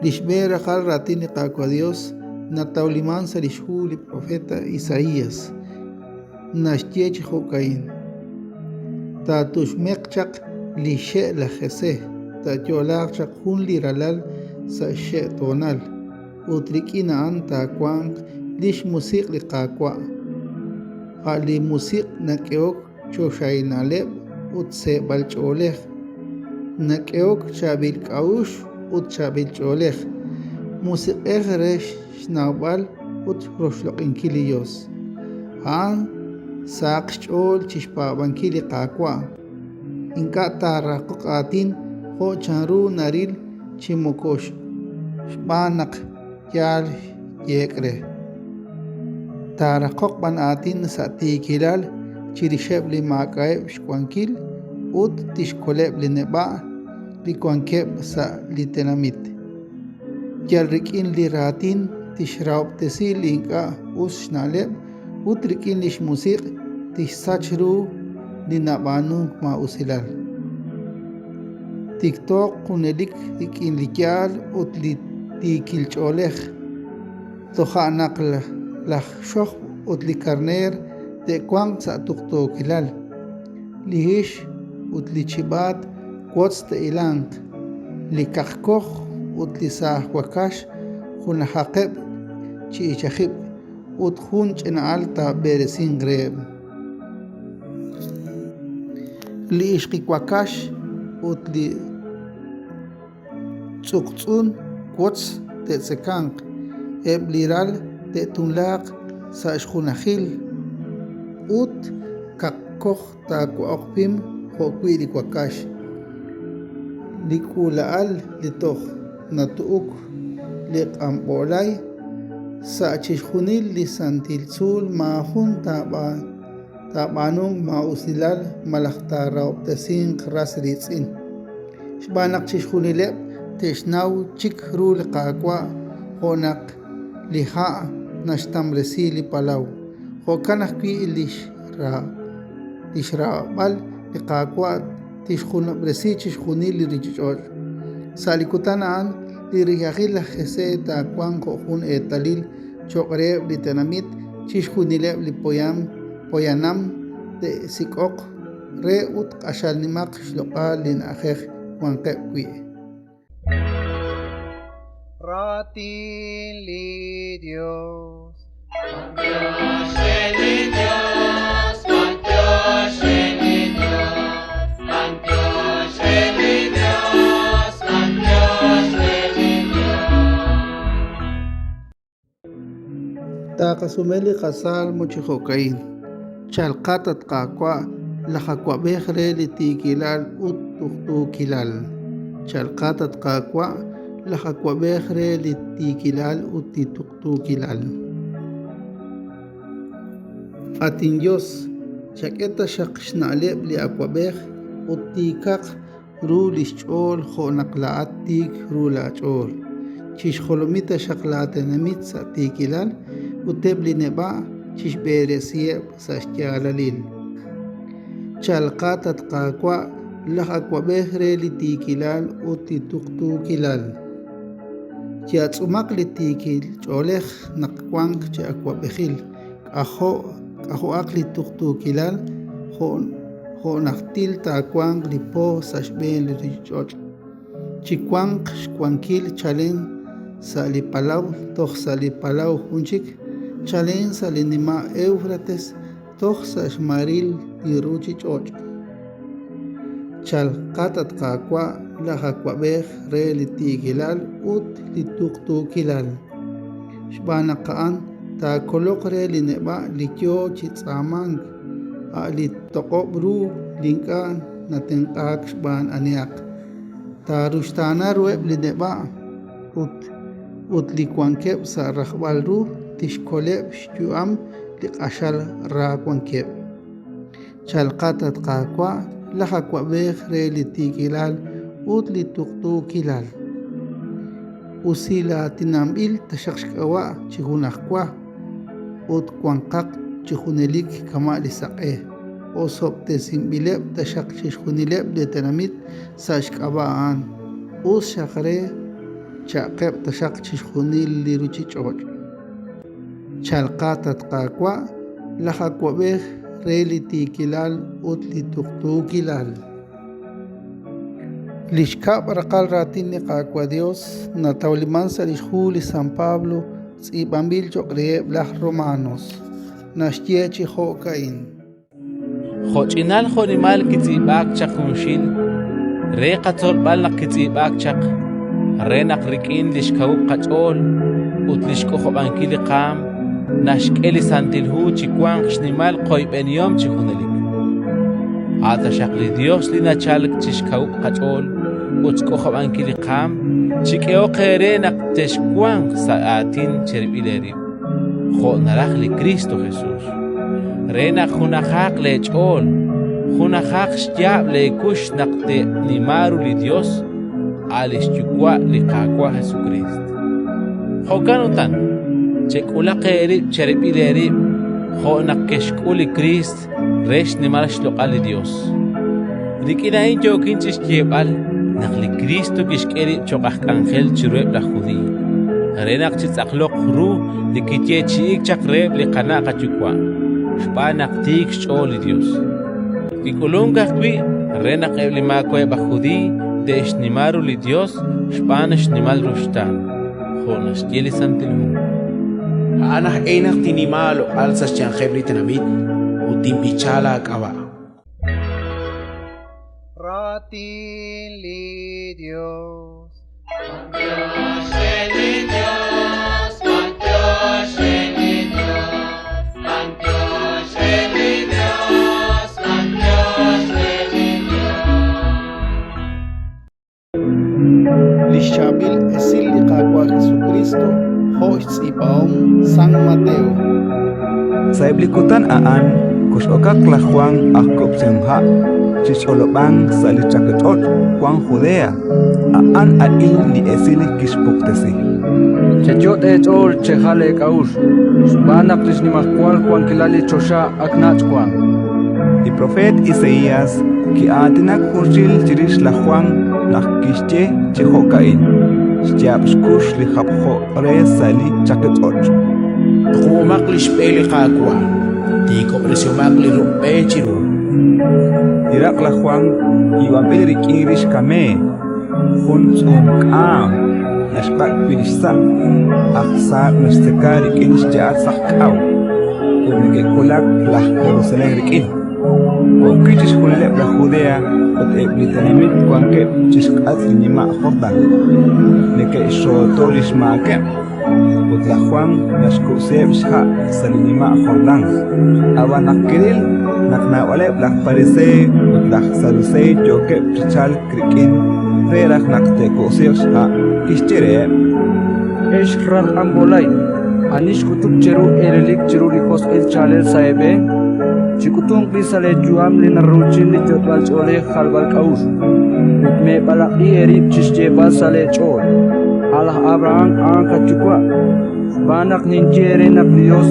Li xb'een raqal raatin li Qaawa' Dios natawliman sa' lix hu li profeta Isaias. Naxye chi jo'ka'in, Taatuxmeq chaq li xxe' laj Jesé, taayo'laaq chaq jun li ralal sa' xxe'toonal, ut rik'in a'an taawanq li xmusiq' li Qaawa', a' li musiq' nak'ehok choxahil na'leb' ut seeb'al ch'oolej, nak'ehok chaab'il k'a'uxl ut chaab'il ch'oolej, musiq'ej re xnawb'al ut roxloq'inkil li Yos. A'an sahaq xch'ool chi xpaab'ankil li Qaawa', ink'a' taaraqoq aatin jo' chanru naril chi moko xb'aan naq yaal xyeek' re. Taaraqoq b'an aatin sa' tiikilal chirixeb' li maak'a'eb' xwankil ut tixkoleb' li neb'a' li wankeb' sa' li tenamit. Yal rik'in li raatin tixrahob'tesi li ink'a' us xna'leb' ut rik'in li xmusiq' tixsach ru li nab'aanunk maa'usilal. Tiktooq junelik rik'in li yaal ut li tiikil ch'oolej. Toja' naq laj xojb' ut li karneer te'wanq sa' tuqtuukilal, li hix ut li chib'aat wotz te'ilanq, li kaqkoj ut li saaj wakax junajaqeb' chi ichajib'k ut jun ch'ina'al taab'eresinq reheb'. Li ixqi wakax ut li tz'uqtz'un wotz te'tzekanq, eb' li ral te'tunlaaq sa' xjunajil ut kaqkoj taawa'oq pim jo'wi' li wakax. Li k'uula'al li toj natu'uk li q'anb'oolay sa' chixjunil li santil tzuul maajun taab'aanunq maa'usilal malaj taarahob'tesinq ras riitz'in. Xb'aan naq chixjunileb' te'xnaw chik ru li Qaawa' jo' naq li ha' naxtamresi li palaw. Jo'kan ajwi' li xraab'al li Qaawa' tixjunob'resi chixjunil li ruuchich'och'. Sa' li kutan a'an, li riyajil laj Jesé taawanq jo' jun eetalil cho'q reheb' li tenamit, chixjunileb' li poyanam te'sik'oq re ut q'axal nimaq xloq'al li na'ajej wanqeb' wi'. Raatin li Yos. B'antiox re li Yos, b'antiox re li Yos, b'antiox re li Yos, b'antiox re li Yos. Taaqasume li qasalmo chi jo'ka'in, Chalqat, at Qaawa', laj Awab'ej re li tiikilal ut tuqtuukilal. Chalqat, at Qaawa', laj Awab'ej re li tiikilal ut li tuqtuukilal. At inYos, chak'e taxaq xna'leb' li awab'ej ut tiikaq ru li xch'ool jo' naq laa'at tiik ru laach'ool. Chixjolomi taxaq laatenamit sa' tiikilal ut eb' li neb'a' chixb'eresiheb' sa' xyaalalil. Chalqat, at Qaawa', laj Awab'ej re li tiikilal ut li tuqtuukilal. Yatz'umaq li tiikil ch'oolej naq wank chi awab'ejil, k'ajo' k'ajo'aq li tuqtuukilal jo' jo' najtil taawanq li po sa' xb'een li ruuchich'och'. Chiwanq xwankil chalen sa' li palaw toj sa' li palaw jun chik, chalen sa' li nima' Éwfrates toj sa' xmaril li ruuchich'och'. Chalqat, at Qaawa', laj Awab'ej re li tiikilal ut li tuqtuukilal, xb'aan naq a'an taakoloq re li neb'a' li yo chi tz'aamank, a' li toq'ob' ru li ink'a' natenq'aak xb'aan anihaq. Taaruxtaana ruheb' li neb'a' ut ut li wankeb' sa' rajb'al ru tixkoleb' xyu'am li q'axal ra wankeb'. Chalqat, at Qaawa', laj Awab'ej re li tiikilal ut li tuqtuukilal. Usilaatinanb'il taxaq xk'ab'a' chi junajwa ut wanqaq chi junelik kama' li saq'e. Osob'tesinb'ileb' taxaq chixjunileb' li tenamit sa' xk'ab'a' a'an. Us xaq re. Cha'qeb' taxaq chixjunil li ruuchich'och'. Chalqat, at Qaawa', laj awab'ej re li tiikilal ut li tuqtuukilal. Li xkab' raqal raatin li Qaawa' Dios natawliman sa' lix hu li San Pablo tz'iib'anb'il choq' reheb' laj Romanos. Naxye chi jo'ka'in. Jo'ch'inal jo'nimal kitz'iib'aak chaq junxil, re qatzolb'al naq kitz'iib'aak chaq, re naq rik'in li xkawub' qach'ool ut li xk'ojob'ankil li qaam naxk'e li Santil Hu chi wanq xnimal qoyb'enihom chi junelik. A' taxaq li Dios li nachalk chi xkawub' qach'ool ut xk'ojob'ankil li qaam, chik'ehoq eere naq texwanq sa' aatin cherib'il eerib', jo' naraj li Kristo Jesus, re naq junajaq leech'ool, junajaq xyaab' leekux naq teenima ru li Dios, a' li xYuwa' li Qaawa' Jesukriist. Jo'kan utan, chek'ulaq eerib' cherib'il eerib' jo' naq kexk'ul li Kriist re xnimal xloq'al li Dios. Rik'in a'in yookin chi xyeeb'al naq li Kristo kixk'e rib' cho'q aj k'anjel chiruheb' laj Judiiy, re naq chitz'aqloq ru li kiyeechi'iik chaq reheb' li qana' qayuwa', xb'aan naq tiik xch'ool li Dios. Kik'ulunk ajwi' re naq eb' li maawa'eb' aj Judiiy te'xnima ru li Dios xb'aan xnimal ruxtaan, jo' naxye li Santil Hu. A'an aj e naq tinnima aaloq'al sa' xyanqeb' li tenamit ut tinb'icha laak'ab'a'. Raatin li Dios. B'antiox re li Dios, b'antiox re li Dios, b'antiox re li Dios, b'antiox re li Dios. Li xchaab'il esil li Qaawa' Jesukristo jo' xtz'iib'ahom San Mateo. Sa'eb' li kutan a'an kox'okaq laj Jwan aj Kub'sihomha' chi ch'olob'ank sa' li chaqich'och' wank Judea. A'an a'in li esil kixpuktesi. Cheyot' eech'ool chejal eek'a'uxl, xb'aan naq li xnimajwal wankilal li choxa ak nach' wank. Li propeet Isaías ki'aatinak junxil chirix laj Jwan naq kixye chi jo'ka'in: Xyaab' xkux li japjo re sa' li chaqich'och'. Tuqub'omaq li xb'e li Qaawa', tiikob'resihomaq li ruq' b'e chiru. Li raq' laj Jwan yiib'anb'il rik'in rix kameey, jun tz'uum k'aam naxb'ak' wi' li xsa', aj saab' naxtzeka rik'in xya'al saqk'aw, ut neke'wulak laj Jerusalén rik'in. Jo'wi' chixjunileb' laj Judea ut eb' li tenamit wankeb' chi xk'atq li nima' Jordán, neke'xxooto li xmaakeb', ut laj Jwan naxkub'siheb' xha' sa' li nima' Jordán. Ab'an naq kiril naq naab'aleb' laj Pariseey ut laj Saduseey yookeb' chi chalk rik'in re raj naq te'kub'siiq xha', kixye reheb': Ex ral q'anb'olay, ani xk'utuk cheru eelelik chiru li josq'il chaalel sa' eeb'een? Chik'utunq b'i' sa' leeyu'am li naruuchin li yot'b'al ch'oolej jalb'al k'a'uxl, ut meeb'alaq'i eerib' chi xyeeb'al sa' leech'ool: A' laj Abrahán a'an qayuwa'. Xb'aan naq ninye eere naq li Yos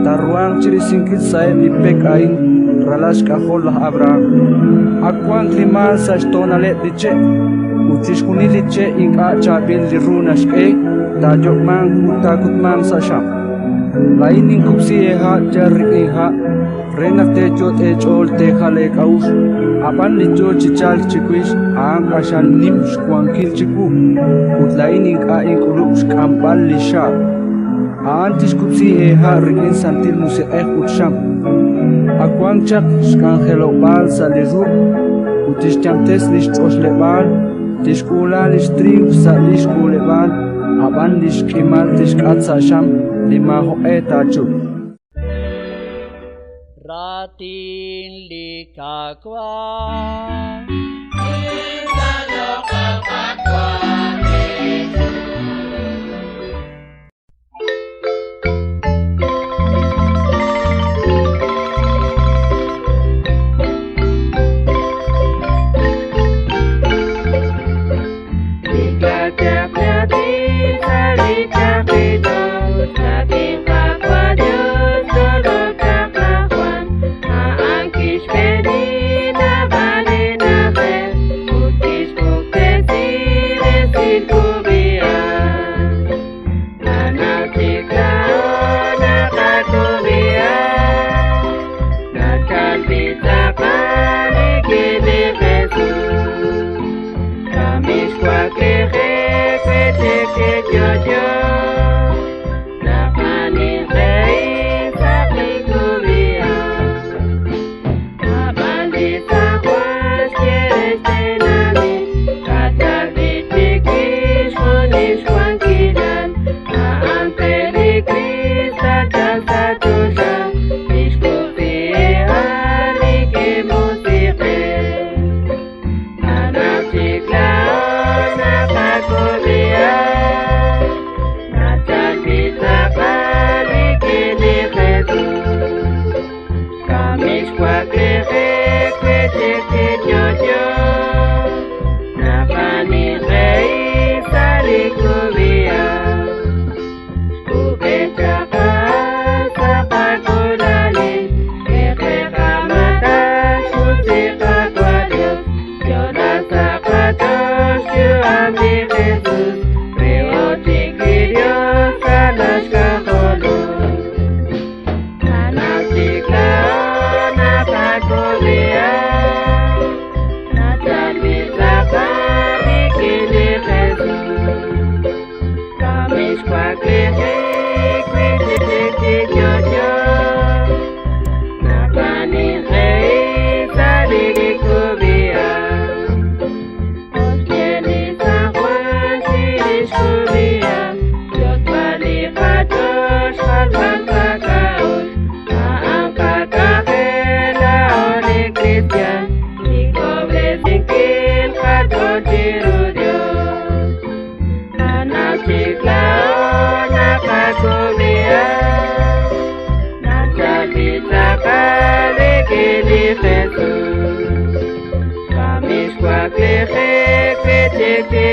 taaruhanq chi risinkil sa'eb' li pek a'in ralal xk'ajol laj Abrahán. Ak wank li maal sa' xtoonaleb' li che', ut chixjunil li che' ink'a' chaab'il li ru naxk'e, taayok'manq ut taakutmanq sa' xam. Laa'in ninkub'si eeha' yal rik'in ha' re naq teeyot' eech'ool teejal eek'a'uxl, ab'an li yo chi chalk chiwix a'an q'axal nim xwankil chiwu, ut laa'in ink'a' ink'ulub' xk'amb'al li xaab'. A'an tixkub'si eeha' rik'in Santil Musiq'ej ut xam. Ak wank chaq xk'anjelob'aal sa' li ruq' ut tixyamtes li xch'oxleb'aal, tixk'uula li xtriiw sa' li xk'uuleb'aal, ab'an li xk'imal tixk'at sa' xam li maajoq'e taachup. Raatin li Qaawa'. Nintalok al Qaawa' Jesus. lix kub'iha yotb'al li qach'ool xjalb'al qak'a'uxl a'an qak'anjel laa'o li kristiaan xik'ob'resinkil qach'ool chiru Dios. Anaq chik laa'o naqakub'iha nachal li tz'aqal rik'in li Jesus. Kamixwaklijik wi'chik chi